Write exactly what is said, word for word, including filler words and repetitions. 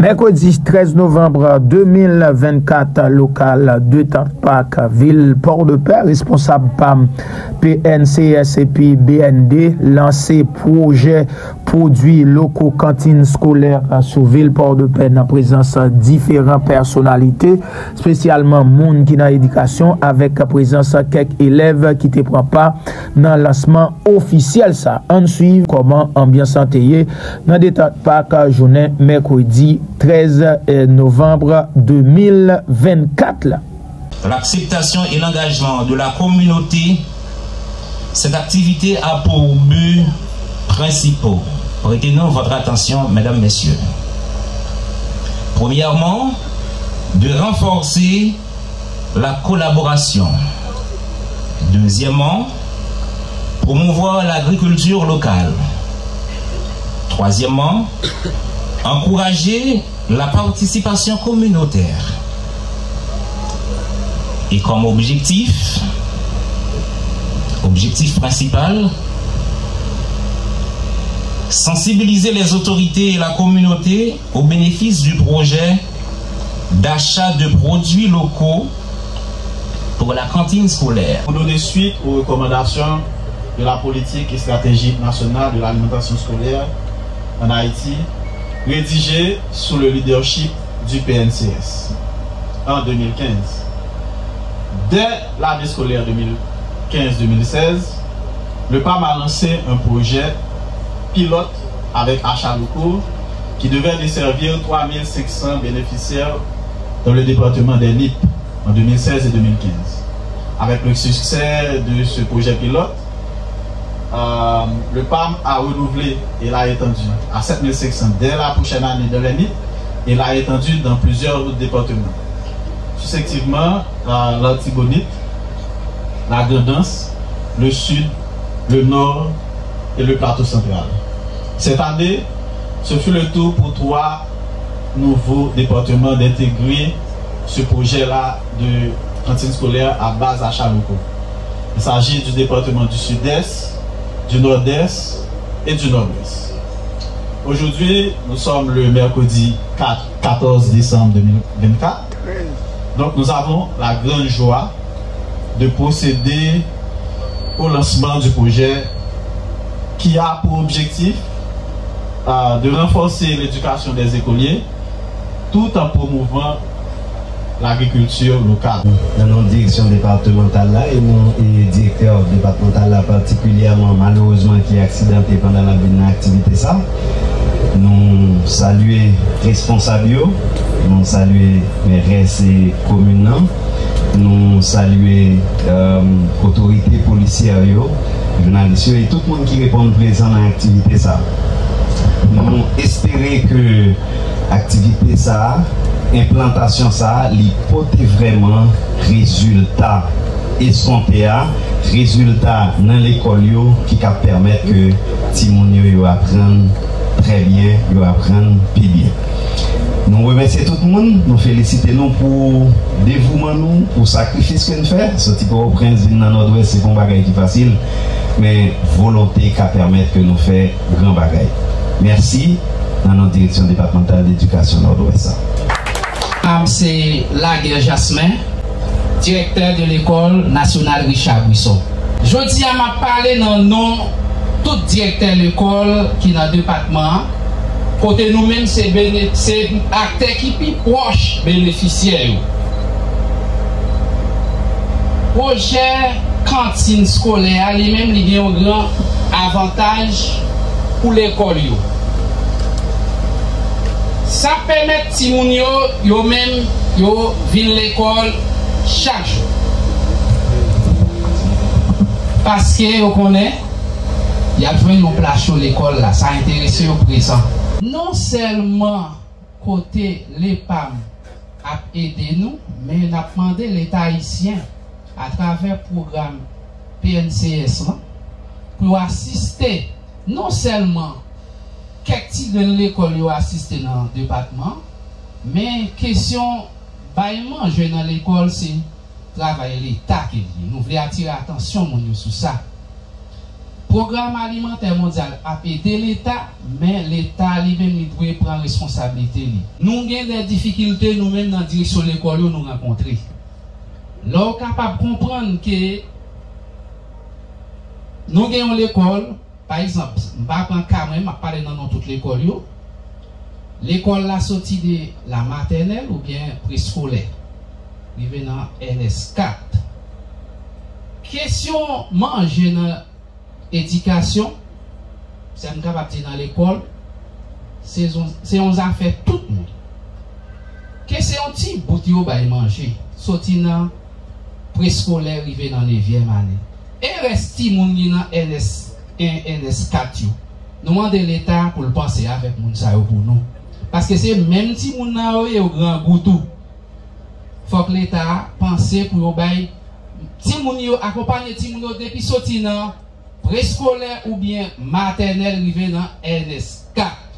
Mèkredi trèz novanm de mil vennkat, lokal Detant Pak, vil Pòdepè, responsab pam, P N C S epi B N D lanse pwojè pwodui loko kantin skolè sou vil Pòdepè nan prezans diferan pèsonalite, espesyalman moun ki nan edikasyon, avèk prezans kèk elèv ki te pran pa nan lansman ofisyèl sa. Ann swiv kòman anbyans lan te ye nan Detant Pak jounen mèkredi trèz novanm de mil vennkat la. L'acceptation et l'engagement de la communauté, cette activité a pour buts principaux. Retenons votre attention, mesdames, messieurs. Premièrement, de renforcer la collaboration. Deuxièmement, promouvoir l'agriculture locale. Troisièmement, encourager la participation communautaire. Et comme objectif, objectif principal, sensibiliser les autorités et la communauté au bénéfice du projet d'achat de produits locaux pour la cantine scolaire. Pour donner suite aux recommandations de la politique et stratégie nationale de l'alimentation scolaire en Haïti, rédigée sous le leadership du P N C S en deux mille quinze. Dès l'année scolaire deux mille quinze deux mille seize, le pam a lancé un projet pilote avec achat locaux qui devait desservir trois mille cinq cents bénéficiaires dans le département des Nip en deux mille seize et deux mille quinze. Avec le succès de ce projet pilote, euh, le pam a renouvelé et l'a étendu à sept mille cinq cents dès la prochaine année dans les Nip et l'a étendu dans plusieurs autres départements. Successivement, la Latibonit, la Grandans, le Sud, le Nord et le Plateau Central. Cette année, ce fut le tour pour trois nouveaux départements d'intégrer ce projet-là de cantine scolaire à base d'achat locaux. Il s'agit du département du Sud-Est, du Nord-Est et du Nord-Ouest. Aujourd'hui, nous sommes le mercredi quatre, quatorze décembre deux mille vingt-quatre. Donc, nous avons la grande joie de procéder au lancement du projet qui a pour objectif, euh, de renforcer l'éducation des écoliers tout en promouvant l'agriculture locale. Nan non direksyon depatmantal la e non e direktè depatmantal la patikilyèman, malerezman, ki aksidante pandan l ap vin nan aktivite sa, nou salye responsab yo, nou salye mèrès e komin nan, nou salye, euh, otorite polisyè yo, jounalis yo e tout moun ki reponn prezan nan aktivite sa. Nou espere ke aktivite sa a, enplantasyon sa a, li pote vrèman rezilta eskonte a, rezilta nan lekòl yo ki ka pèmèt ke timoun yo, yo aprann trè byen, yo aprann pi byen. Nou remèsye tout moun, nou felisite nou pou devouman nou, pou sakrifis ke n fè. Soti Pòtoprens vin nan Nòdwès, se pa yon bagay ki fasil, men volonte ka pèmèt ke nou fè gran bagay. Mèsi, nan non direksyon depatmantal ledikasyon Nòdwès la. Am se Laguerre Jasmin, direktè de lekòl nasyonal Richard Brisson. Jodi a, m ap pale nan non tout direktè lekòl ki nan depatman an, kote nou menm se bene-, se aktè ki pi pwòch benefisyè yo. Pwojè kantin skolè a, li menm, li gen yon gran avantaj pou lekòl yo. Sa pèmèt timoun yo, yo menm, yo vin lekòl chak jou. Paske yo konnen y ap jwenn yon plas cho lekòl la. Sa enterese yo prezan. Non sèlman kote lepam ap ede nou, men n ap mande Leta ayisyen, atravè pwogram P N C S lan, pou yo asiste non sèlman kèk ti grenn lekòl yo asiste nan depatman an, men kesyon bay manje nan lekòl se travay Leta ke l ye. Nou vle atire atansyon moun yo sou sa. Pwogram Alimantè Mondyal ap ede Leta, men Leta li menm li dwe pran responsablite li. Nou gen de difikilte nou menm nan direksyon lekòl yo nou rankontre. Lè w kapab konprann ke nou gen yon lekòl, pa egzanp, m pa pran ka mwen, m ap pale nan non tout lekòl yo. Lekòl la soti de la matènèl oubyen preskolè, rive nan N S kat. Kesyon manje nan edikasyon, sa m kapab di nan lekòl, se yon, se yon zafè tout moun. Ke se yon ti bout yo bay manje, soti nan preskolè rive nan nevyèm ane. E rès timoun ki nan N S en, N S kat yo, nou mande Leta pou l panse avèk moun sa yo pou nou. Paske se menm timoun nan yo ye, yo grangou tou. Fòk Leta panse pou yo bay timoun yo, akonpanye timoun yo depi soti nan preskolè oubyen matènèl rive nan N S kat.